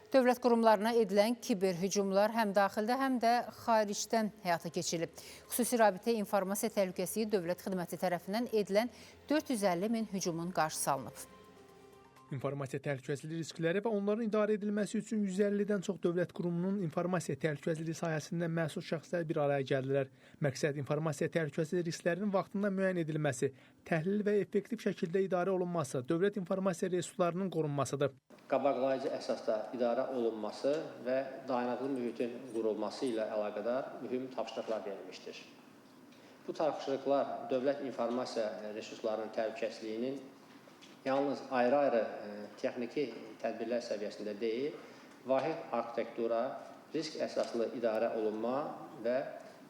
Dövlət qurumlarına edilən kiber hücumlar həm daxildə, həm də xaricdən həyata keçirilib. Xüsusi Rabitə İnformasiya Təhlükəsizliyi Dövlət Xidməti tərəfindən edilən 450 min hücumun qarşısı alınıb. İnformasiya təhlükəsizliyi riskləri və onların idarə edilməsi üçün 150-dən çox dövlət qurumunun informasiya təhlükəsizliyi sahəsində məsul şəxslər bir araya gəldilər. Məqsəd informasiya təhlükəsizliyi risklərinin vaxtında müəyyən edilməsi, təhlil və effektiv şəkildə idarə olunması, dövlət informasiya resurslarının qorunmasıdır. Qabaqlayıcı əsasda idarə olunması və dayanıqlı mühitin qurulması ilə əlaqədar mühüm tapşırıqlar verilmişdir. Bu tapşırıqlar dövlət informasiya resurslarının təhlükəsizliyinin yalnız ayrı-ayrı texniki tədbirlər səviyyəsində deyil, vahid arxitektura, risk əsaslı idarə olunma və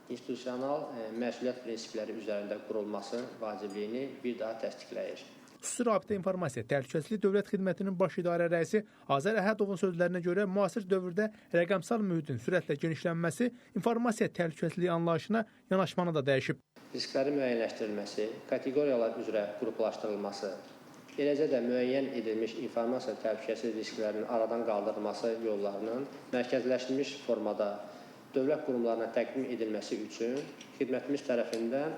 institusional məsuliyyət prinsipləri üzərində qurulmasının vacibliyini bir daha təsdiqləyir. Xüsusi Rabitə İnformasiya Təhlükəsizliyi Dövlət Xidmətinin Baş İdarə rəisi Azər Əhədovun sözlərinə görə müasir dövrdə rəqəmsal mühitin sürətlə genişlənməsi informasiya təhlükəsizliyi anlayışına yanaşmanı da dəyişib. Risklərin müəyyənləşdirilməsi, kateqoriyalar üzrə qruplaşdırılması, eləcə də müəyyən edilmiş informasiya təhlükəsizliyi risklərinin aradan qaldırılması yollarının mərkəzləşdirilmiş formada dövlət qurumlarına təqdim edilməsi üçün xidmətimiz tərəfindən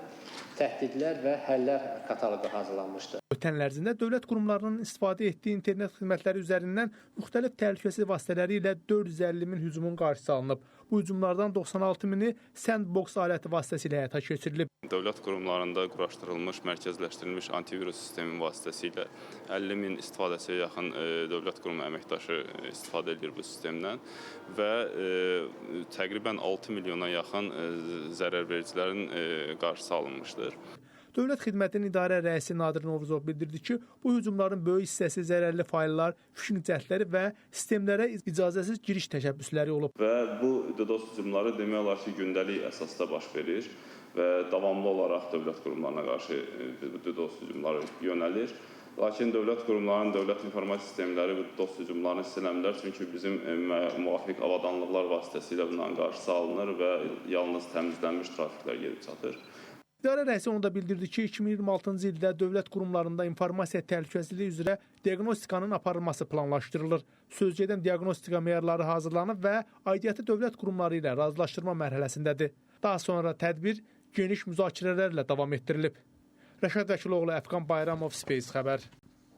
təhdidlər və həllər kataloqu hazırlanmışdır. Ötən il ərzində dövlət qurumlarının istifadə etdiyi internet xidmətləri üzərindən müxtəlif təhlükəsizlik vasitələri ilə 450 min hücumun qarşısı alınıb. Bu hücumlardan 96 mini sandbox aləti vasitəsilə həyata keçirilib. Dövlət qurumlarında quraşdırılmış, mərkəzləşdirilmiş antivirus sistemi vasitəsilə 50 min istifadəçiyə yaxın dövlət qurumu əməkdaşı istifadə edir bu sistemdən və təqribən 6 milyona yaxın zərərvericilərin qarşısı alınmışdır. Dövlət Xidmətinin İdarə rəisi Nadir Novruzov bildirdi ki, bu hücumların böyük hissəsi zərərli fayllar, phishing cəhdləri və sistemlərə icazəsiz giriş təşəbbüsləri olub. Və bu DDoS hücumları demək olar ki, gündəlik əsasda baş verir və davamlı olaraq dövlət qurumlarına qarşı DDoS hücumları yönəlir. Lakin dövlət qurumlarının, dövlət informasiya sistemləri bu DDoS hücumlarını hiss eləmirlər, çünki bizim müvafiq avadanlıqlar vasitəsilə bunların qarşısı alınır və yalnız təmizlənmiş trafiklər gedib çatır. İdarə rəisi onu da bildirdi ki, 2026-cı ildə dövlət qurumlarında informasiya təhlükəsizliyi üzrə diaqnostikanın aparılması planlaşdırılır. Sözgedən diaqnostika meyarları hazırlanıb və aidiyyəti dövlət qurumları ilə razılaşdırma mərhələsindədir. Daha sonra tədbir geniş müzakirələrlə davam etdirilib. Rəşad Vəkiloğlu, Əfqan Bayramov, Space Xəbər.